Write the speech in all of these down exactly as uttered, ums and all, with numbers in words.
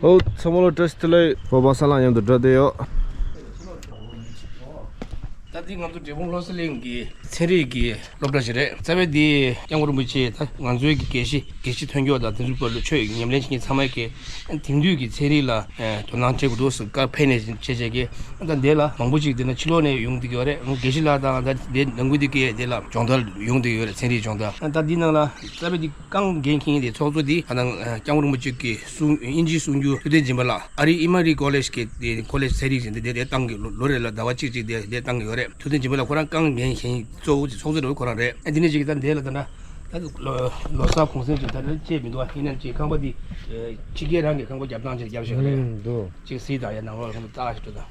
ཨོ་ཚང་མ་ལ་བཀྲ་ཤིས་བདེ་ལེགས། ཧོ་པ་ས་ལ་མཉམ་དུ་འགྲོ་བསྡད་ཡོད། ད་འདི་ང་ཚོ་འབྲས་སྤུངས་བློ་གསལ་གླིང་གི་ཚན་རིག་གི་སློབ་གྲྭ་ཞིག་རེད། རྩ་བའི་འདི་སྐྱབས་མགོན་རིན་པོ་ཆེ་ད་ང་ཚོའི་གི་དགེ་བཤེས་དགེ་བཤེས་ཐོན་སྐྱོད་དང་དེ་ཚོའི་སྐོར་ལ་ཆོས་ཉམས་ལེན་བྱེད་མཁན་ཚང་མས་གི་དེང་དུས་ཀྱི་ཚན་རིག་ལ་དོ་སྣང་བྱེད་དགོས་འདུག་ཟེར་བཀའ་ཕེབས་ནས་བྱས་བྱས་གི་ད་འདི་ལ་མང་པོ་ཅིག་འདི་ན་ཕྱི་ལོགས་ནས་ཡོང་བསྡད་ཀྱི་ཡོད་རེད། དགེ་བཤེས་ལགས་དང་ད་འདི་ནང་ཁུལ་འདི་གི་འདི་ལ་སྦྱོང་བརྡར་ཡོང་བསྡད་ཀྱི་ཡོད་རེད། ཚན་རིག་སྦྱོང་བརྡར། ད་འདི་ནང་ལ་རྩ་བའི་འདི་རྐང་འགན་འཁྱེར་མཁན་དེ་ཚོགས་གཙོ་དེ་ད་ནང་སྐྱབས་མགོན་རིན་པོ་ཆེ་གི་གསུང་དབྱིན་ཇིའི་གསུང་སྒྱུར་ཐུབ་བསྟན་སྦྱིན་པ་ལགས། ཨ་རིའི་ཨི་མ་རི་ཀོ་ལེཇ་གི་དེ་ཀོ་ལེཇ་ཚན་རིག་ཟེར་འདི་དེ་དེ་བཏང་གི་ལོ་ལོ་རེ་ལ་ཟླ་བ་གཅིག་གཅིག་དེ་དེ་བཏང་གི་ཡོད་རེད། ཐུབ་བསྟན་སྦྱིན་པ་ལགས་ཁོ་རང་རྐང་འགན་འཁྱེར་གཙོ་བོ་དེ་ཚོགས་གཙོ་འདྲ་བོ་ཁོ་རང་རེད། ཨ་འདི་ནས་ཅིག་ད་འདི་ལ་ད་ན་ད་ལོ་ལོ་གསར་གུང་སེང་ཅིག་ད་ནི་བཅད་མི་འདུག་ཨ་ཡིན་ན་ཅིག་ཁང་པ་འདི་ཕྱི་རྒྱལ་རང་གི་ཁང་པ་རྒྱབ་སྟངས་ཅིག་རྒྱབ་བཞག་རེད། ཨུམ་འདུག་ཅིག་གཟིགས་དང་ཡ་ནང་ལོགས་ལ་ཁང་པ་བཏགས་ཤིག་འགྲོ་དང་།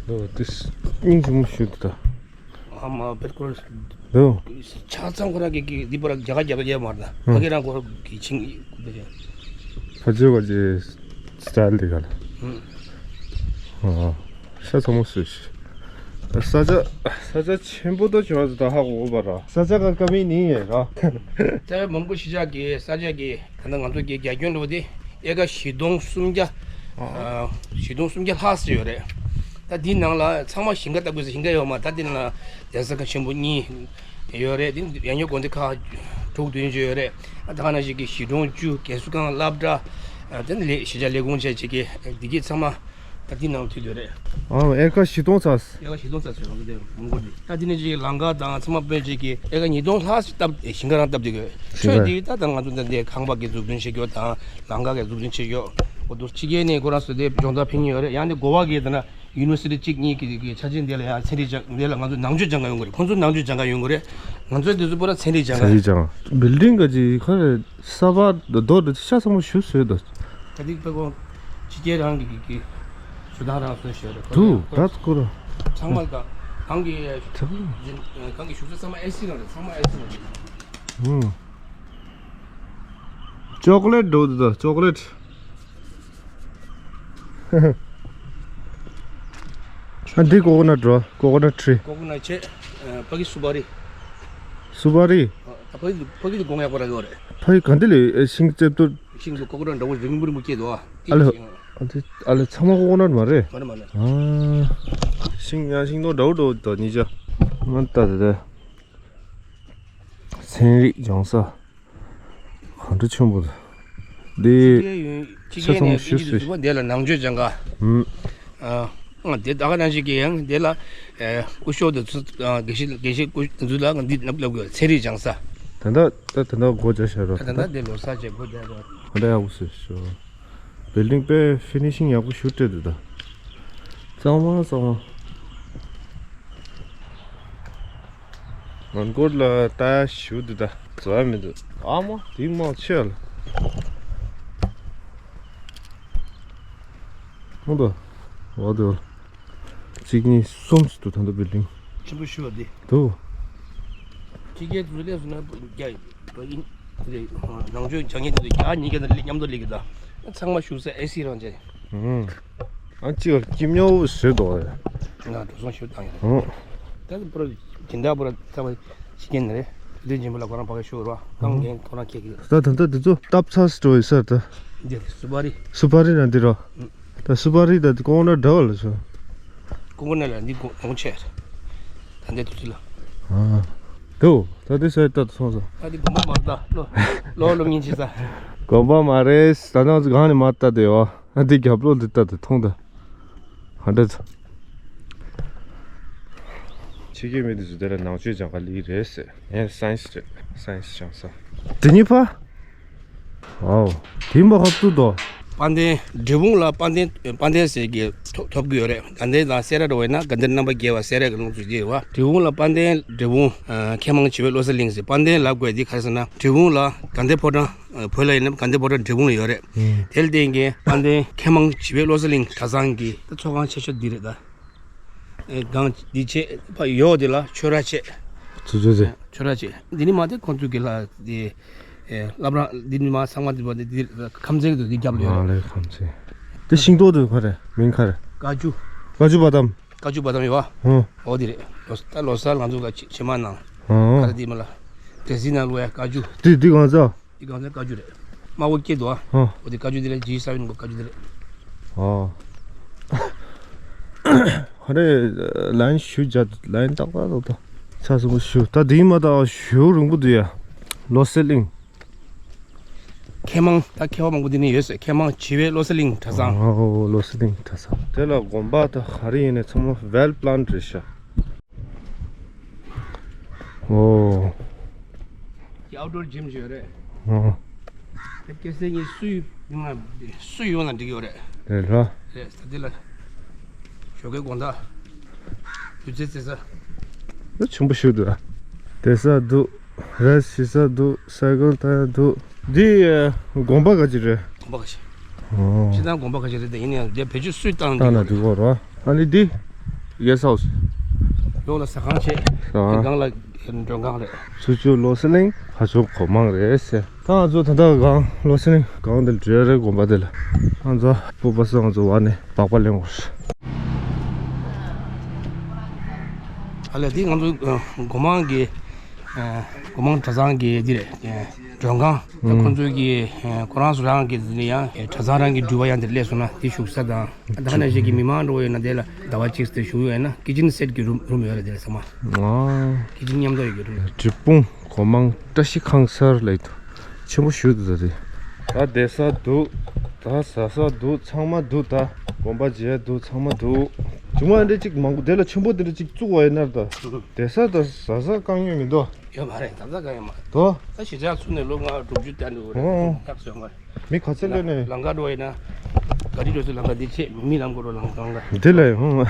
འདུག་དེ་སྙིང་རྗེ་མོ་ཞུ་འདུག་ད། ཨ་མ་བེར་ཀོལ། འདུག་ཆ་ཚང་ཁོ་རང་གི་གི་འདི་པར་རྒྱ་གར་རྒྱབ་རྒྱབ་མ་རེད། ཧུམ། ཕ་གི་རང་ཁོ་རང་གི་ཆིང་གི་ཕ་ཇོ་ག་ཅི་སི་ཊལ་དེ་ག་ལ། ཧུམ། ཨ་ཤ་ཚ་མོ་སུ་ཤི། ས་ཆ་ས་ཆ་ཆེན་པོ་ད་ཆུང་བ་ད་ཧ་གོ་བ་ར། ས་ཆ་ག་ཀ་མི་ནི་ཡེ་ར། ད་མོན་གྷོ་གཞིས་ཆགས་ཀྱི་ས་ཆ་གི་ད་ནང་ང་ཚོ་གི་རྒྱ་ཁྱོན་འགྲོ་དེ་ཨེ་ཀ་བཞི་སྟོང་སུམ་བརྒྱ། ཨ། བཞི་སྟོང་སུམ་བརྒྱ་ལྷག་ཙམ་ཡོད་རེད། ད་འདི་ནང་ལ་ཚང་མ་ཞིང་ཁ་ལྟ་དགོས་ས་ཞིང་ཁ་ཡོད་མ། ད་འདི་ནང་ལ་གདན་ས་ཁང་ཆེན་པོ་གཉིས་ཡོད་རེད། འདི་ཡང་སྙིང་དགོན་སྡེ་ཁག་དྲུག་བདུན་ཅིག་ཡོད་རེད། ད་ག་ནང་བཞིན་གྱི་གཞིས་གྲོང་བཅུ་རྒས་གསོ་ཁང་སློབ་གྲྭ། ཨ། དེ་ནས་ལས་གཞིས་ཆགས་ལས་ཁུངས་བཅས་བཅས་ཀྱི་འདི་གས་ཚང་མ་ད་འདི་ནང་མཐུད་ཡོད་རེད། ཨ། ཨེ་ཀ་བཞི་སྟོང་ཙམ། ཨེ་ཀ་བཞི་སྟོང་ཙམ་ཟེར་རོགས་དེ་མོན་གྷོ་འདི། ད་འདི་ནས་ཅིག་ལམ་ཁ་དང་ཚང་མ་སྤོས་བཅས་ཀྱི་ཨེ་ཀ་ཉིས་སྟོང་ལྷག་ཞིག་བཏབ་ཞིང་ཁ་རང་བཏབ་བསྡད་ཀྱི་ཡོད། ཆོས་འདི་ད་ད་ང་ཚོ་འདི་འདི་ཁང་པ་གི་འཛུགས་སྐྲུན་བྱེད་རྒྱུ་དང་ལམ་ཁ་གི་འཛུགས་སྐྲུན་བྱེད་རྒྱུ། འོ་འདུག་ཕྱི་རྒྱལ་ནས་ཁོ་རང་ཚོ་དེ་སྦྱོང་བརྡར་ཕེབས་མཁན་ཡོད་རེད། ཡང་ནི་གོ་བ་གི་ད་ན་ཡུ་ནི་ཝར་སི་ཊི་གཅིག་གཉིས་ཀྱི་གི་ཆ་ཆེན་དེ་ལ་ཡང་ཚན་རིག་སྦྱང་དེ་ལ་ང་ཚོ་ནང་ཆོས་སྦྱང་ག་ཡོང་གི་རེད། ཁོང་ཚོ་ནང་ཆོས་སྦྱང་ག་ཡོང་གི་རེད། ང་ཚོ་དེ་ཚོ་པུ་ར་ཚན་རིག་སྦྱང་ག། ཚན་རིག་སྦྱང་། བིལ་ཌིང་ག་ཅིག་ཁ་རེད། ས་ཕག་རྡོ་རྡོ་ཤ་ཚང་མ་ཞུ་བཟོས་འདུག་ད་ཐིག་པེ་ཀོ་ཕྱི་རྒྱལ་རང་གི་གི་གི་ཞུ་དང་རང་བཟོས་བཞག་རེད། དུ་ད་ཁོ་ར་ཚང་མ་ད་གང་གི་ཚང་མ་གང་གི་ཞུ་ཚོད་ཚང་མ་ཨེ་སི་རང་རེད། ཚང་མ་ཨེ་སི་རང་རེད། ཨུམ། ཅོག་ལེ་ཊི་འགྲོ་འདུག་ད་ཅོག་ལེ་ཊི། ཨ་འདི་ཀོ་ཀོ་ནཊ་འགྲོ། ཀོ་ཀོ་ནཊ་ཊི་རི། ཀོ་ཀོ་ནཊ་ཆེ། ཕ་གི་སུ་པ་རི། སུ་པ་རི། ཕ་གི་ཕ་གི་དགོང་ཡག་པོ་ར་གི་རེད། ཕ་གི་ག་འདི་ལས་ཤིང་རྩེབ་ཏུ། ཤིང་དུ་ཀོ་ཀོ་ནཊ་འདྲ་བོ་རིང་པོ་རིང་པོ་སྐྱེས་འདུག་ཨ། ཨ་ལེ། ཨ་འདི་ཨ་ལེ་ཚང་མ་ཀོ་ཀོ་ནཊ་མ་རེད། མ་རེད་མ་རེད། ཨ། ཤིང་ཡང་ཤིང་སྡོང་འདྲ་བོ་འདྲ་བོ་དང་ཉིས་ཆ། མ་ལྟ་དེ་དེ། ཚན་རིག་སྦྱོང་ས། གང་འདྲ་ཆེན་པོ་འདུག་འདི་ཕྱི་རྒྱལ་ཡུན་ཕྱི་རྒྱལ་ནས་ཕྱི་རྒྱལ་དུ་འདི་ལ་ནང་ཆོས་སྦྱང་ག་ཨུམ། ཨ། འདི་ད་ག་ནང་བཞིན་གྱི་ཡང་འདི་ལ་སྐུ་ཞབས་དེ་ཚོ་དགེ་བཤེས་དགེ་བཤེས་སྐུ་དེ་ཚོ་ལ་འདི་ནབ་ལབ་དགོས། ཚན་རིག་སྦྱང་ས། ད་ལྟ་ད་ད་ལྟ་སྒོ་རྒྱག་བཞག་རོགས། ད་ད་ལྟ་འདི་ལོ་གསར་བྱས་སྒོ་རྒྱག་རོགས། ད་ལྟ་ཡག་པོ་བཟོས་ཤོག་བིལ་ཌིང་དཔེ་ཕི་ནི་ཤིང་ཡག་པོ་ཞུ་སྤྲད་འདུག་ད། གཙང་མ་གཙང་མ། ང་སྒོར་ལ་ལྟ་ཞུ་འདུག་ད་རྩ་མི་འདུག་ཨ་མ་དེ་མ་ཆེ་ལ། ཧོ་ད། འོ་དེ་བ། གཅིག་གཉིས་གསུམ་ཞིག་འདུག་ད་ལྟ་བིལ་ཌིང་། ཆེན་པོ་ཞུ་བ་འདི། འདུག་ཕྱི་རྒྱལ་དུ་སླེབས་སོང་ན་རྒྱ་ཡིན། ནང་ཆོས་སྦྱང་མཁན་དེ་ཚོ་རྒྱ་གཉིས་ཀ་དང་མཉམ་དུ་སླེབས་ཀྱི་ད། ཚང་མ་བཞུགས་ས་ཨེ་སི་རང་བྱས། ཨང་། ཨ་གཅིག་ལ་སྐྱིད་སྨྱོ་བོ་ཟེར་འདུག་ང་འགྲོ་སོང་ཞུ་བཏང་ཡོད། ཨང་། ད་ལྟ་པུ་ར་སྦྱིན་བདག་པུ་ར་ཚང་མ་ཕྱི་རྒྱལ་ནས་རེད། དེ་འདྲ་ཡིན་པ་ལ་ཁོ་རང་ཕ་ག་ཤོར་བ་རྐང་འགན་ཁོ་རང་ཁྱེར་གི། ད་ད་ད་དེ་ཚོ་སྟབས་ཚ་སི་འགྲོ་ཡི་ས་ད། འདི་སུ་པ་རི། སུ་པ་རི་ན་འདི་རོ། ད་སུ་པ་རི་ད་དེ་ཀོང་ན་འདྲ་བ་ལ་སོ། ཀོང་ན་ལ་འདི་གོང་ཆེ། ད་འདི་དུ་ཚུལ་ལ། ཨ། དུ་ད་དེ་ས་ད་སོང་སོ། ད་འདི་དགོན་པ་མ་རེད་ད་ལོ། ལོ་ལོ་ཉིན་ཆེ་ས། དགོན་པ་མ་རེད། ད་ནང་གང་ནས་མ་ལྟ་དེ་བ། ཨ་འདི་རྒྱབ་ལོགས་འདི་ལྟ་དེ་མཐོང་ད། ཧ་འདྲ་ཚ། ཕྱི་རྒྱལ་མི་དེ་ཚོ་དེ་ལ་ནང་ཆོས་སྦྱང་ག་ལི་རེད་ཟེར། ཡང་སའེན་སི་རེད། སའེན་སི་སྦྱང་ས། དེ་གཉིས་ཕ། ཨའོ། དེ་མ་ཧབ་ཏུ་དོ། དཔལ་ལྡན་འབྲས་སྤུངས་ལ་དཔལ་ལྡན་དཔལ་ལྡན་ཟེར་གི་ཐོབ་ཐོབ་གི་ཡོད་རེད། དགའ་ལྡན་དང་སེ་ར་འགྲོ་བས་ན་དགའ་ལྡན་རྣམ་པར་རྒྱལ་བ་སེ་ར་གི་ལུང་ཚུལ་གྱི་ཡོད་བ། འབྲས་སྤུངས་ལ་དཔལ་ལྡན་འབྲས་སྤུངས། མཁས་མང་བྱེ་བའི་བློ་གསལ་གླིང་ཟེར། དཔལ་ལྡན་ལབ་དགོས་དེ་ག་རེ་ཟེར་ན་འབྲས་སྤུངས་ལ་དགའ་ལྡན་ཕོ་བྲང་། བོད་ལ་ཡིན་ན་དགའ་ལྡན་ཕོ་བྲང་འབྲས་སྤུངས་ལ་ཡོད་རེད། དེ་ལ་བརྟེན་གྱི་དཔལ་ལྡན་མཁས་མང་བྱེ་བའི་བློ་གསལ་གླིང་གྲྭ་ཚང་གི་ད་ཚོགས་ཁང་ཆེ་ཤོས་འདི་རེད་ད། ཨེ་སྒང་འདི་ཆེ་ཕ་ཡོག་འདི་ལ་ཆོས་ར་ཆེ། ཆུ་ཆུ་ཆེ། ཆོས་ར་ཆེ། འདི་ནི་མ་དེ་ཁོང་ཚོ་གི་ལ་དེ་ཨེ་བླ་བྲང་འདི་ནི་མ་ཚང་མ་འདི་བ་འདི་འདི་ཁམས་ཚན་གི་འདི་རྒྱབ་ལ་ཡོད་མ་རེད། ལས་ཁམས་ཚན། དེ་ཤིང་ཏོག་དེ་ག་རེ་མིང་ག་རེ། ཀ་ཅུ། ཀ་ཅུ་བ་དམ། ཀ་ཅུ་བ་དམ་ཡོད་བ། ཧོ། འོ་འདི་རེད། ལོ་ད་ལོ་གསར་ང་ཚོ་ལ་ཕྱེ་མ་ནང་། ཧོ། ག་རེ་འདི་མ་ལ། འབྲས་སིལ་ནང་བླུགས་ཡ་ཀ་ཅུ། འདི་འདི་གང་ཚ། འདི་གང་ཚ་ཀ་ཅུ་རེད། དམར་པོ་སྐྱེས་འདུག་ཨ། ཧོ། འོ་དེ་བཀའ་བརྒྱུད་དེ་ལ་ཇི་ས་བིན་གོ་བཀའ་བརྒྱུད་དེ་ལ། ཨོ། ཧ་རེ། ལན་ཞུ་བྱ་ལན་ཏག་ཏག་ཏག་ཏག་ཆ་སོང་ཞུ། ད་དེའི་མ་ད་ཞུ་རིང་པོ་འདུག་ཡ། ལོ་སི་གླིང་། མཁས་མང་ད་མཁས་པ་མང་པོ་འདི་ནས་ཡོད་ཟེར། མཁས་མང་བྱིས་པའི་བློ་གསལ་གླིང་གྲྭ་ཚང་། ཨོ། ལོ་སི་གླིང་གྲྭ་ཚང་། དེ་ལ་དགོན་པ་ད་ག་རེ་ཡིན་ནའི་ཚང་མ་ཝེལ་པི་ལན་རེད་ཤག་ཨོ། ཀྱི་ཨའུ་ཌོར་ཇིམ་ཞིག་ཡོད་རེད། ཨོ། དེ་སྐྱེད་ཚལ་གཉིས་སུ་ཡོང་ན་སུ་ཡོང་ན་འགྲིག་ཡོད་རེད། རེད་ར། རེད་ད་འདི་ལ། ཞོགས་ཀའི་དགོང་དག་ལུས་རྩལ་རྩེད་ས། ཆེན་པོ་ཞིག་འདུག་ར། བསྡད་ས་འདུག་རེས་ཞིག་ས་འདུག་སའི་ཀལ་བཏང་ཡ་འདུག་འདི་དགོན་པ་ག་ཅིག་རེད། དགོན་པ་ག་ཅིག་ཨོ། ཕྱི་ནང་དགོན་པ་ག་ཅིག་རེད་དེ་ཡིན་ཡང་དེ་བེད་སྤྱོད་སུས་བཏང་བཏང་ན་འགྲིག་གོ་ར། ཨ་ནི་འདི་གེ་སི་ཧའུ་སི། ལོག་ལ་ཟ་ཁང་བྱས། ཟ་ཁང་། སྒང་ལ་མགྲོན་ཁང་རེད། ཚུར་ཕྱོགས་ལོ་སི་གླིང་ཕར་ཕྱོགས་གོ་མང་རེད་ཟེར། ད་ང་ཚོ་ད་ལྟ་སྒང་ལོ་སི་གླིང་སྒང་དེ་ལ་འགྲོ་ཡ་རེད། དགོན་པ་དེ་ལ་ང་ཚོ་སྤོ་པ་སོགས་ང་ཚོ་བ་ནས་སྦག་པ་ལེན་དགོས། ཨ་ལས་འདི་ང་ཚོ་སྒོ་མང་གི་སྒོ་མང་གྲྭ་ཚང་གི་འདི་རེད། མགྲོན་ཁང་ད་ཁོང་ཚོའི་གི་ཁོ་རང་ཚོ་རང་གི་འདི་ནས་ཡང་གྲྭ་ཚང་རང་གི་འགྲུལ་བ་ཡང་འདིར་སླེབས་སོང་ན་འདི་བཞུགས་ས་དང་ད་ནང་བཞིན་གི་མི་མང་འགྲོ་ཡོད་ན་དེ་ལ་ཟླ་བ་གཅིག་དེ་བཞུགས་ཡོད་ན་ཀི་ཅན་སེ་ཊི་གི་རུམ་རུམ་ཡོད་རེད། དེ་ལ་ཚང་མ་ཨ་ཀི་ཅན་མཉམ་དུ་ཡོད་གི་རུམ། འབྲས་སྤུངས་སྒོ་མང་བཀྲ་ཤིས་ཁང་གསར་ལབ་འདུག་ཆེན་པོ་ཞིག་འདུག་ད་དེ། ད་བསྡད་ས་འདུག་ད་ཟ་ས་འདུག་ཚང་མ་འདུག་ད་དགོན་པ་མཇལ་འདུག་ཚང་མ་འདུག་ཇུང་བ་འདྲ་གཅིག་མང་པོ་དེ་ལ་ཆེན་པོ་དེ་འདྲ་གཅིག་བཙུགས་པ་ཡིན་ན་ད་བསྡད་ས་ད་ཟ་ས་དཀའ་ངལ་མི་འདུག་ཡོད་མ་རེད། ད་ལྟ་གང་ཡོད་མ་རེད། དོ། ད་གཞིས་ཆགས་ཚུགས་ནས་ལོ་ལྔ་དྲུག་ཅུ་བསྡད་འདུག་རེད། ཨོ། ཡག་སོང་མ་རེད། མི་ག་ཚད་སླེབས་ནས། ལམ་ཁ་འགྲོ་ཡིན་ན། ག་རི་འགྲོ་ཚུལ་ལམ་ཁ་འདི་ཆེ་མི་ལམ་གོ་རོ་ལམ་གང་ག་འདི་ལ་ཡོང་།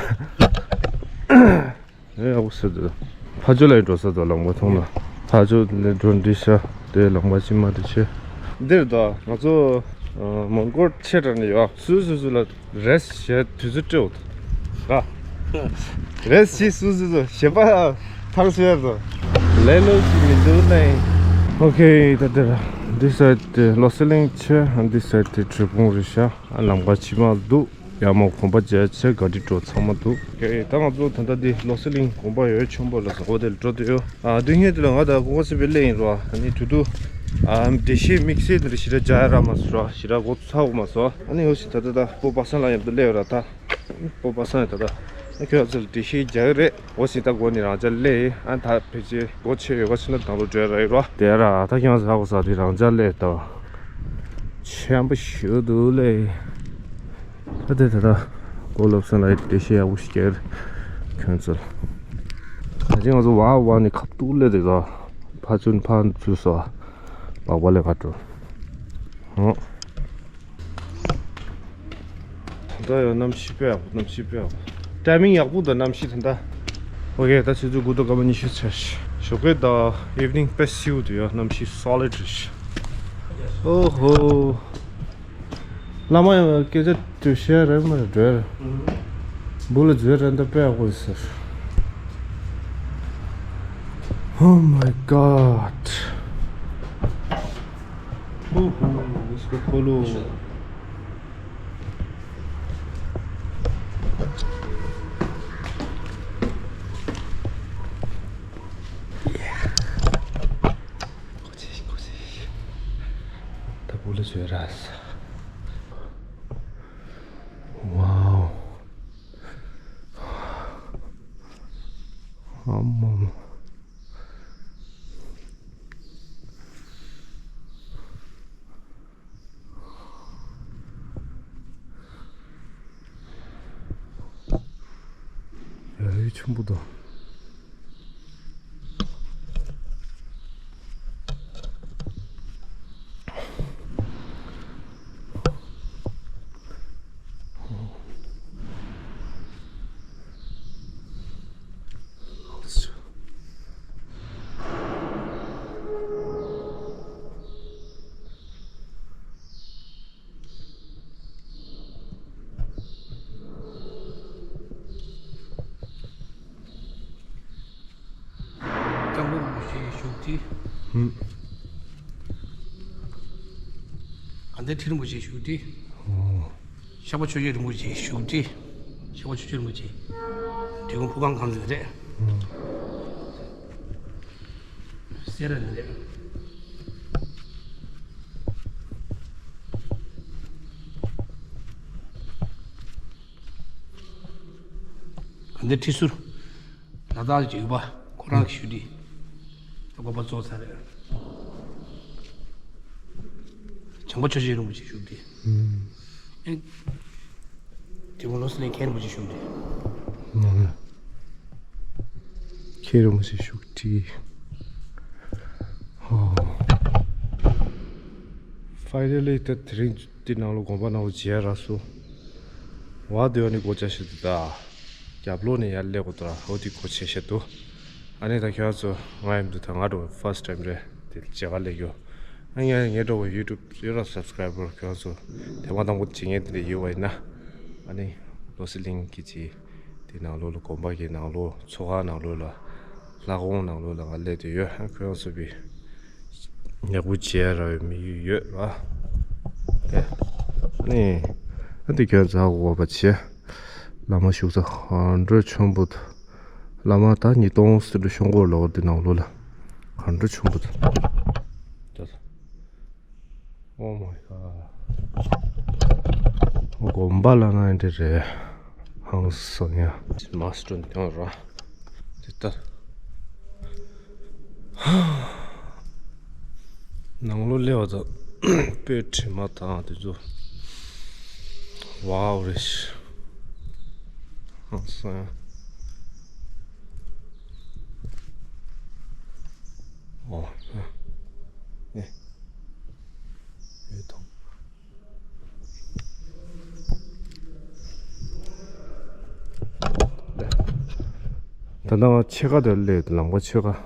ཨེ་ཨ་བོ་ཟེར་དུ། ཕ་ཇོ་ལ་འགྲོ་ས་དང་ལམ་ཁ་མཐོང་ལ། ཕ་ཇོ་ལ་འགྲོ་འདི་ཤ་དེ་ལམ་ཁ་ཅི་མ་དེ་ཆེ། འདིར་ད་ང་ཚོ་མོན་གྷོ་ཆེ་དྲགས་ནས་ཡོད། སུ་སུ་སུ་ལ། རེས་བྱས་དུས་ཚོད་སྤྲད་འོ། ར། རེས་བྱས་སུ་སུ་སུ་ཞེ་པ་ཐང་ཤོད་དོ། ལས་ལོ་ཞིག་མི་འདུག་ནའི། ཨོ་ཁེ། ད་དེ་ར་འདི་སའིཌ་དེ་ལོ་སི་གླིང་ཆེ། འདི་སའིཌ་དེ་འབྲས་སྤུངས་རེད་ཤག་ཨ་ལམ་ཁ་ཕྱི་མ་འདུག་ཡར་མར་གོམ་པ་རྒྱག་བྱས་ག་རི་འགྲོ་ཚང་མ་འདུག་ཨོ་ཁེ། ད་ང་ཚོ་ད་ལྟ་འདི་ལོ་སི་གླིང་དགོན་པ་ཡོད་ཆེན་པོ་ལ་ཟ་འོ་དེ་ལ་འགྲོ་འདོད་ཡོད། ཨ་དུས་ངེད་དེ་ལ་ང་ད་ཀོ་ཀོ་སི་པེ་སླེབས་ཡིན་རོ། ཨ་ནི་དུས་དུ། ཨ་འགྲེལ་བཤད་དམིགས་བསལ་འདི་རེ་ཞེ་དྲག་རྒྱག་ཡ་རག་མ་སོང་ར། ཞེ་དྲག་འགོ་ཚུགས་མ་སོང་། ཨ་ནི་འོ་ཞིག་ད་ལྟ་ད་སྤོ་པ་སངས་ལ་མཉམ་དུ་སླེབས་ཡོད་ར་ད། སྤོ་པ་སངས་ད་ལྟ། ཨ་ཁྱོད་ཚོ་ལ་འགྲེལ་བཤད་རྒྱག་གི་རེད། འོ་ཞིག་ད་འགོ་ནས་རང་ཅག་སླེབས་ཡིན། ཨ་ད་ཕལ་ཆེར་སྒོ་ཕྱེ་ཡོད་པ་ཕྱིན་ན་དང་པོ་འགྲོ་ཡ་རག་ཡོད་ར། དེ་ར་ད་ཁྱོད་ཚོ་ཧ་གོ་ས་དེ་རང་ཅག་སླེབས་ད། ཆེན་པོ་ཞིག་འདུག་ལེ། ད་དེ་ད་ལྟ་གོ་ལོབ་སོན་ལ་འགྲེལ་བཤད་ཡག་པོ་ཞིག་རྒྱག་གི་རེད་ཁྱོད་ཚོ་ལ། ད་ཅི་ང་ཚོ་བ་བ་ནས་ཁ་ཐུག་སླེབས་དེ་ད། ཕ་ཚུན་ཕ་ཚུན་སོ། སྦག་སྦག་ལས་ཁ་འགྲོ། ཧོ། ད་ལྟ་ཡང་གནམ་གཤིས་དཔེ་ཡག་པོ། གནམ་གཤིས་དཔེ་ཡག་པོ། ཊའི་མིང་ཡག་པོ་དང་གནམ་གཤིས་ད་ལྟ། ཨོ་ཁེ། ད་ཆུ་ཚོད་དགུ་དང་སྐར་མ་ཉི་ཤུ་ཚར་ཤག་ཞོགས་ཀས་ད་ཨི་ཝི་ནིང་དཔེ་བསིལ་པོ་འདུག་ཡ། གནམ་གཤིས་སོ་ལིཌ་རེད་ཤག་ཨོ་ཧོ། བླ་མ་ཡང་སྐད་ཆ་དུ་བཤད་རེད་མ་རེད་འགྲོ་ཡ། འབུ་ལ་འཛུལ་རན་ད་དཔེ་ཡག་པོ་ཡོད་ཟེར། Oh my god. Ooh, let's go, Polo. Yeah. ད་འབུ་ལ་འཛུལ་ར་ཟེར། Wow. ཨ་མ་མ། ཡ་ཡུལ་ཆེན་པོ་དང་། སྐྱབས་མགོན་རིན་པོ་ཆེ་བཞུགས་ཁྲི། ཧུམ། དགའ་ལྡན་ཁྲི་རིན་པོ་ཆེ་བཞུགས་ཁྲི། ཨོ། ཤག་པ་ཆོས་རྒྱལ་རིན་པོ་ཆེ་བཞུགས་ཁྲི། ཤག་པ་ཆོས་རྒྱལ་རིན་པོ་ཆེ། འབྲས་སྤུངས་ཕུ་ཁང་ཁང་ཚན་རེད། ཨོ། སེ་ར་ནས་རེད། དེ་ཁྲི་ཟུར། ལ་དྭགས་ཀྱི་ཡུལ་པ་ཁོ་རང་གི་བཞུགས་ཁྲི། དགོན་པ་གཙོ་ས་རེད། བྱམས་པ་ཆོས་རྗེ་རིན་པོ་ཆེ་བཞུགས་ཁྲི། ཨེ། དེ་གོང་བློ་གསལ་གླིང་མཁན་རིན་པོ་ཆེ་བཞུགས་ཁྲི། མཁན་རིན་པོ་ཆེ་བཞུགས་ཁྲི། ཧོ། ཕའི་ནལ་ལི་ད་དེ་རིང་འདི་ནང་ལོགས་དགོན་པ་ནང་ལོགས་མཇལ་རག་སོང་། བ་དེ་བ་ནི་སྒོ་ལྕགས་ཤིག་འདུག་ད། རྒྱབ་ལོགས་ནས་ཡར་སླེབས་དགོས་འདུག་ར། འོ་དེ་སྒོ་ཕྱེ་བཞག་འདུག་ཨ་ནི་ད་ཁྱོད་ཚོ་ང་ཡིན་འདུག་ད་ང་འགྲོ་ཕར་སི་ཊི་ཊའིམ་རེད། དེ་མཇལ་ཁ་སླེབས་ཡོད། ཨ་ངས་ངའི་འགྲོ་བའི་ཡུ་ཊུབ་ཡོད་ར། སབ་སི་ཀ་རའི་བར་ཁྱོད་ཚོ་དེ་མ་དང་པོ་བྱེད་མཁན་དེ་འདྲ་ཡོད་པ་ཡིན་ན། ཨ་ནི་བློ་གསལ་གླིང་གི་ཅི། དེ་ནང་ལོགས་ལ་དགོན་པ་གི་ནང་ལོགས་ཚོགས་ཁང་ནང་ལོགས་ལ། ལྷ་ཁང་ནང་ལོགས་ལ་ང་སླེབས་བསྡད་ཡོད། ཁོ་རང་ཚོ་བི་ཉག་པོ་བྱེད་ཡ་ར་བའི་དམིགས་ཡུལ་ཡོད་ར། དེ་ནི་ཨ་དེ་ཁྱོད་ཚ་གོ་བ་བྱེད། བླ་མ་བཞུགས་ས་གང་འདྲ་ཆེན་པོ་འདུག་བླ་མ་ད་ཉིས་སྟོང་ཟེར་འདྲ་ཤོང་གོ་ལོག་དེ་ནང་ལོགས་ལ་གང་འདྲ་ཆེན་པོ་འདུག Oh my god. དགོན་པ་ལ་ན་འདི་རེད། ཧང་སང་ཡ། མ་སི་ཊོན་དེ་ར། དེ་ལྟ། ནང་ལོགས་སླེབས་པ་དང་དཔེ་དྲི་མ་དང་དེ་ཚོ། ཝའོ་རེད། ཧང་སང་ཡ། ཨོ། ཨེ། ཡོད་དམ། ད་ལྟ་ང་ཕྱེད་ཀ་དེར་སླེབས་ཡོད། ལམ་ཁ་ཕྱེད་ཀ།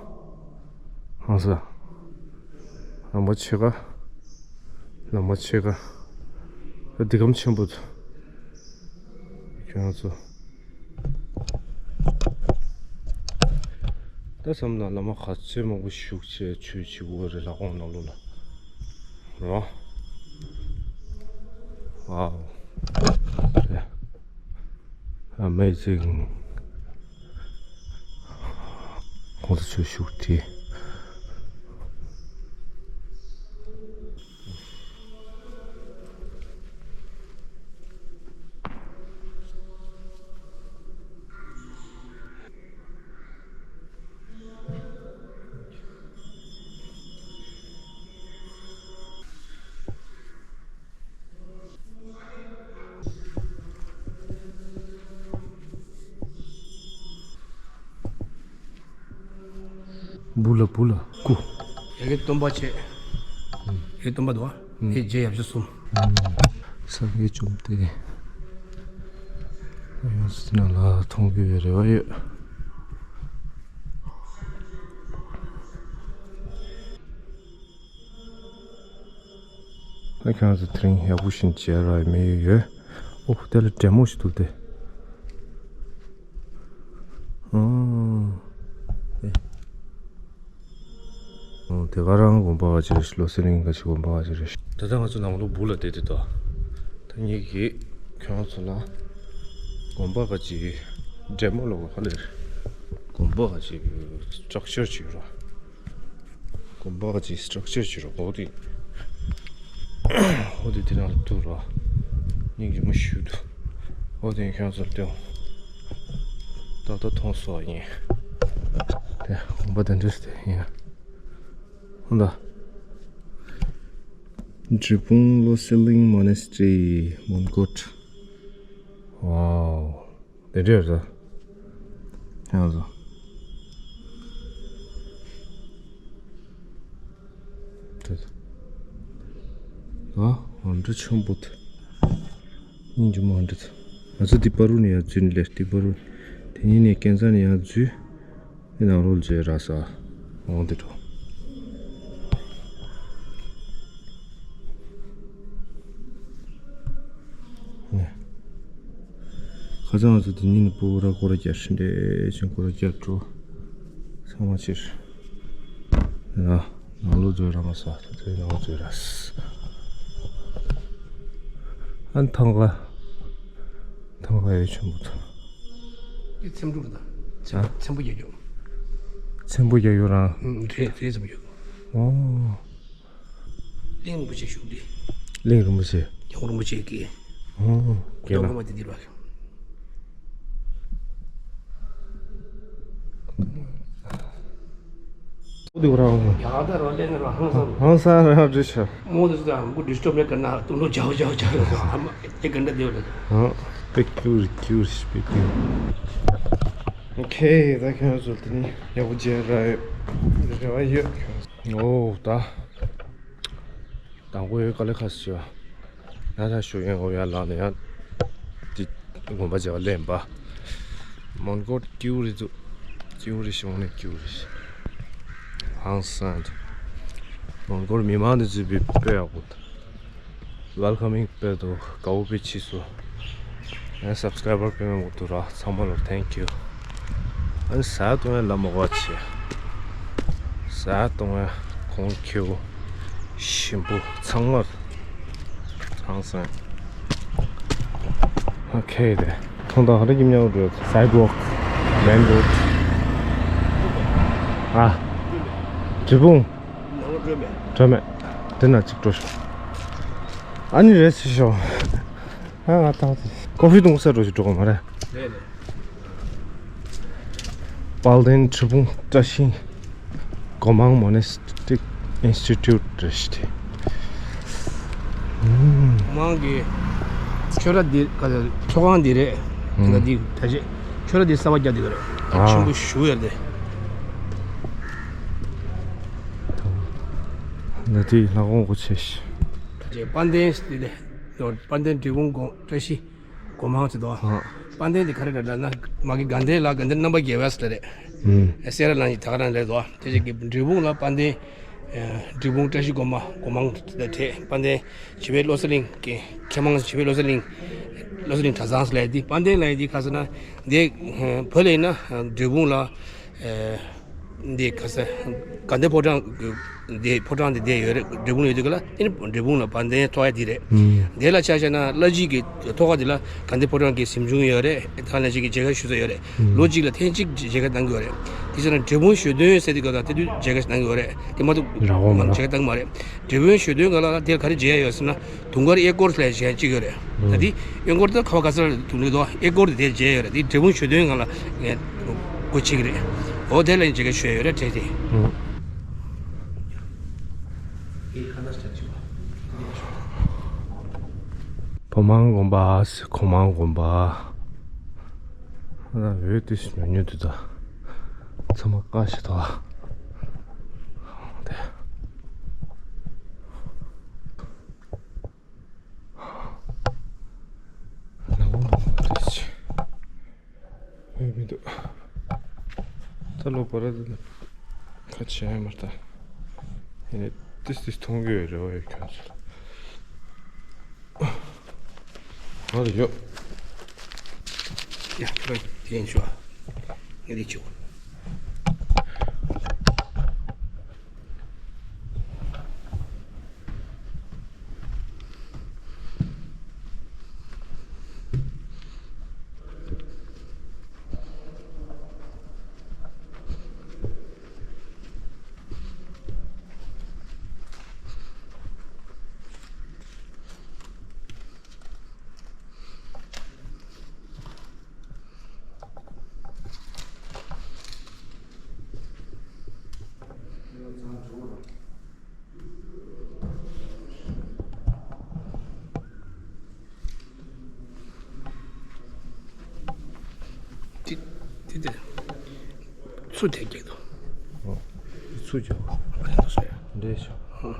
ཧང་སང་། ལམ་ཁ་ཕྱེད་ཀ། ལམ་ཁ་ཕྱེད་ཀ། འདི་གམ་ཆེན་པོ་འདུག་ཁྱོད་རང་ཚོ། ད་བསམ་ན་བླ་མ་ག་ཚོད་མང་པོ་བཞུགས་བྱས་ཆོས་བྱེད་དགོས་རེད། ལྷ་ཁང་ནང་ལོགས་ལ་རོ། Wow. Amazing. ཁོང་ཚོ་ཆོས་བཞུགས་དེ། བུ་ལ་བུ་ལ་སྐུ། ཡ་གི་སྟོན་པ་བྱས། ཡ་གི་སྟོན་པ་འདུག་བ། ཡ་རྗེ་ཡབ་སྲས་གསུམ། སངས་རྒྱས་བཅོམ་ལྡན་ཡོངས་སུ་ནང་ལ་མཐོང་རྒྱུ་ཡོད་རེ་བ་ཡོད། ད་ཁྱོད་ཚོ་དེ་རིང་ཡག་པོ་ཞིག་མཇལ་ར་མི་ཡོད་ཡོད། ཨོ་དེ་ལ་འདྲེ་མོ་ཞིག་འདུག་སྟེ། ཨོ། ཨེ། ཨོ་དེ་ག་རང་དགོན་པ་ག་ཅི་རེད། བློ་གསལ་གླིང་ག་ཅི་དགོན་པ་ག་ཅི་རེད། ད་ལྟ་ང་ཚོ་ནང་ལོགས་སྦུག་ལ་བསྡད་དེ་ཏོ། ད་ངེད་ཀྱིས་ཁྱོད་ཚོ་ལ་དགོན་པ་ག་ཅི་འདྲེ་མོ་ལོག་ག་ལེར་དགོན་པ་ག་ཅི་སི་ཊྲག་ཅར་ཅིག་ཡོད་ར། དགོན་པ་ག་ཅི་སི་ཊྲག་ཅར་ཅིག་ར། འོ་དེ་འོ་དེ་དེ་ནང་ལ་འདུག་ར། སྙིང་རྗེ་མོ་ཞིག་འདུག་འོ་དེ་ཁྱོད་ཚོར་སྟོན། ཏག་ཏག་མཐོང་སོང་ཡིན། དེ་དགོན་པ་དེ་འདྲ་ཞིག་དེ་ཡིན། ཧོ་ད། འབྲས་སྤུངས་བློ་གསལ་གླིང་མོ་ནེ་སི་ཊི་རི་མོན་གྷོ། ཝའོ། དེ་འདྲ་རེད། ཡང་ཟོ། དེ། ཨ། འོ་འདྲ་ཆེན་པོ་དེ། སྙིང་རྗེ་མོ་འདྲ་དེ། ང་ཚོ་འདི་པར་རུ་ནས་ཡར་འཛུལ་ནས་ལས་འདི་པར་རུ། དེ་ཉིན་ནས་ཀན་ས་ནས་ཡར་འཛུལ། ཨེ་ནང་རོལ་མཛོད་ར་ས། འོང་དེ་འགྲོ། ནས། ཁ་སང་ང་ཚོ་དེ་ཉིན་ནས་སྤོ་བོ་ར་སྐོར་ར་རྒྱག་ཧྲིན་ཏེ་ཆེན་སྐོར་ར་རྒྱག་འགྲོ། ཚང་མ་ཕྱིར། ཡ། ནང་ལོགས་འཛུལ་ར་མ་ས། ད་ཚོའི་ནང་ལོགས་འཛུལ་ར་ས། ཨ་ནི་ཐང་ག་ཐང་ག་ཡོད་ཆེན་པོ་ཐང་། འདི་ཚེམ་དྲུབ་དང་། ཚེམ་ཨ། ཚེམ་བུ་རྒྱག་རྒྱུ། ཚེམ་བུ་རྒྱག་རྒྱུ་རང་། ཨུམ་རེད་རེད་ཚེམ་བུ་རྒྱག་རྒྱུ། ཨོ། གླིང་རིན་པོ་ཆེ་བཞུགས་འདི། གླིང་རིན་པོ་ཆེ། རྒྱལ་བ་རིན་པོ་ཆེ་གི། ཨོ། རྒྱལ་སྟོན་ལ། ཁང་མ་འདི་འདིར་བ། འདུག་ར། ཡག་ད་རོ་ལེན་རོ་ཧང་སང་། ཧང་སང་ར་འདྲི་ཤ། མོ་དེ་ཚོ་དང་མགོ་ཌི་སི་ཊརབ་མེད་ག་ན་དུང་ལོ་ཇའོ་ཇའོ་ཇའོ་ལ་སོང་ཨ་མ་དེ་ག་འདྲ་དེ་བ་ལ། ཨ། པེ་ཀྱུ་རི་ཀྱུ་རི་པེ་ཀྱུ། ཨོ་ཁེ། ད་ཁྱོད་ཚོ་དེ་ནི་ཡག་པོ་མཇལ་ར་ཡོད། རེ་བ་ཡོད་ཁྱོད་ཚོ། ཨོ་ད། དང་པོའི་དཀའ་ལས་ཁག་ཤོར། ཡང་ཡང་ཞུ་ཡང་འོ་ཡ་ལགས་ནས་ཡང་དེ་དགོན་པ་མཇལ་བ་ལེན་པ། མོན་གྷོ་ཀྱུ་རི་ཚུ་ཀྱུ་རི་ཤོང་ནས་ཀྱུ་རི་ཧང་སང་། མོན་གྷོར་མི་མང་དེ་ཚུད་པའི་དཔེ་ཡག་པོ་འདུག་ཝེལ་ཀ་མིང་དཔེ་འདུག་དགའ་བོ་དཔེ་ཕྱིས་སོ། ཡང་སབ་སི་ཀ་རའི་བར་དཔེ་མང་པོ་འདུག་ར། ཚང་མ་ལ་ཐེང་ཀྱུ། ཨ་ནི་ཟ་གཏོང་ཡ་ལ་མ་གོ་བ་བྱེད། ཟ་གཏོང་ཡ་གོང་ཁེའུ་ཞིམ་པོ་ཚང་མ། ཧང་སང་། ཨོ་ཁེ། དེ་ཚོང་དང་ཧ་ར་གི་མཉམ་རུ་སའི་ཌི་ཝོག་མེན་རོ་ཌི། ཨ། འབྲས་སྤུངས། ནང་ལ་འགྲོ་མེད། འགྲོ་མེད། དེ་ན་གཅིག་འགྲོ་ཤོག་ཨ་ནི་རེད་ཟེར་ཤོག་ཨ་ང་ཏང་ཀོ་ཕི་འཐུང་ས་འགྲོ་ཞིག་འགྲོ་གོ་མ་རེད། རེད་རེད། དཔལ་ལྡན་འབྲས་སྤུངས་བཀྲ་ཤིས་སྒོ་མང་མོ་ནེ་སི་ཊིག་ཨིན་སི་ཊི་ཊུཊ་རེད་ཤག་སྒོ་མང་གི་ཆོས་ར་འདི་ག་ཚོད་ཚོགས་ཁང་འདི་རེད། ང་འདི་ད་ཆེ་ཆོས་ར་འདི་གསར་པ་རྒྱག་འདི་ག་རེད། ཆེན་པོ་ཞུ་ཡ་རེད། ང་འདི་ལྷ་ཁང་སྒོ་ཕྱེ་ཤག་དཔལ་ལྡན་འདི་ནས་དཔལ་ལྡན་འབྲས་སྤུངས་སྒོ་བཀྲ་ཤིས། སྒོ་མང་ཚེ་དོ། ཨ། དཔལ་ལྡན་དེ་ག་རེ་རེད་ལབ་ན་མ་གི་དགའ་ལྡན་ལ་དགའ་ལྡན་རྣམ་པར་རྒྱལ་བ་ཟེར་རེད། ཨུམ། སེ་ར་ལ་ཡི་ད་ག་རང་རེད་དོ། དེ་ཅིག་གི་འབྲས་སྤུངས་ལ་དཔལ་ལྡན། འབྲས་སྤུངས་བཀྲ་ཤིས་སྒོ་མ་སྒོ་མང་དེ་འཕྲད་དཔལ་ལྡན་བྱིས་པའི་བློ་གསལ་གླིང་གི་མཁས་མང་བྱིས་པའི་བློ་གསལ་གླིང་། བློ་གསལ་གླིང་གྲྭ་ཚང་ཟེར་ལ་ཡི་དེ་དཔལ་ལྡན་ལ་ཡི་དེ་ག་ཟེར་ན། དེ་བོད་ལ་ཡིན་ན་འབྲས་སྤུངས་ལ། འདི་ག་ས། དགའ་ལྡན་ཕོ་བྲང་གི་འདི་ཕོ་བྲང་འདི་འདི་ཡོད་རེད། འབྲས་སྤུངས་ཡོད་དུས་ག་ལ་དེ་ནི་འབྲས་སྤུངས་ལ་དཔལ་ལྡན་ཐོག་ཡ་འདི་རེད། ཨུམ། དེ་ལ་ཆ་བཞག་ན་བླ་སྤྱི་གི་ཐོག་ཁ་འདི་ལ་དགའ་ལྡན་ཕོ་བྲང་གི་གཟིམ་ཆུང་ཡོད་རེད། ད་ལ་ཅིག་གི་མཇལ་ཁ་ཞུ་ས་ཡོད་རེད། ཨུམ། ལོ་གཅིག་ལ་ཐེངས་གཅིག་མཇལ་ཁ་གནང་གི་ཡོད་རེད། དེ་ཚོ་ན་འབྲས་སྤུངས་ཞོ་སྟོན་ཟེར་དུས་ག་ལ་དེ་དུས་མཇལ་ཁ་གནང་གི་ཡོད་རེད། དེ་མ་གཏོགས་ར་བ་མ་མཇལ་ཁ་གནང་མ་རེད། འབྲས་སྤུངས་ཞོ་སྟོན་ག་ལ་དེར་ག་རེ་མཇལ་ཡ་ཡོད་ཟེར་ན། དུང་དཀར་གཡས་སྐོར་ལ་བྱས་གཅིག་ཡོད་རེད། ད་དེ་གཡོན་སྐོར་དུ་ཁ་བ་ག་ས་ར་དུང་ལི་དོ་གཡས་སྐོར་དུ་དེ་བྱས་ཡོད་རེད། དེ་འབྲས་སྤུངས་ཞོ་སྟོན་སྒང་ལ་ངས་སྒོ་ཕྱེ་གི་རེད། འོ་དེ་ལ་ཡིན་བྱེད་ཀ་ཞོ་ཡོད་རེད་དྲན་དེ། ཕོ་མང་དགོན་པ། གོང་མ་དགོན་པ། ཨ་ན་འོད་དུ་ཉུང་ཉུང་དུ་ད། ཚང་མ་ཀ་ཞིག་ཐོག་དེ། ནང་ལོགས་ལ་དེ་ཅི་ཡོད་མི་འདུག་ད་ལོ་བར་དུ་ཁ་ཆེ་ཡ་མ་ལྟ། ཡིན་ནའི་ཏིས་ཏིས་མཐོང་གི་ཡོད་རེད་བ། ཡོད་ཁྱོད་ཚོ་ལ། ང་ལ་ཡོད། ཡ་ཁྱོད་རང་དེ་ཡིན་ཆོག་ངས་འདི་བྱེད། དེ་དེ་དེ་ཚུར་དེ་རྒྱག་དང་། ཨོ། ཚུར་རྒྱག་ཨ་ནི་དུ་སོ་ཡ། འདྲེས་ཤོག་ཨོ།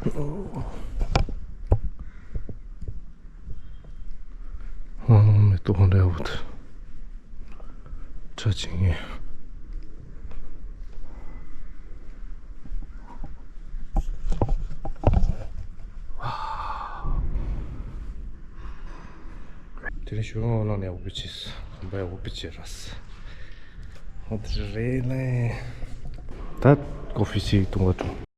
ཨོ། ཨ། མེ་ཏོག་འདྲ་བོ་དེ་ཆ་ཆེན་ངེས། དེ་རིང་ཞོགས་ལངས་ནས་འོ་བི་ཅིས་བམ་པའི་འོ་བི་ཅི་ར་སི། ཨོ་དེ་རེད་ལེ། ད་ཀོ་ཕི་ཞིག་འཐུང་བ་འགྲོ།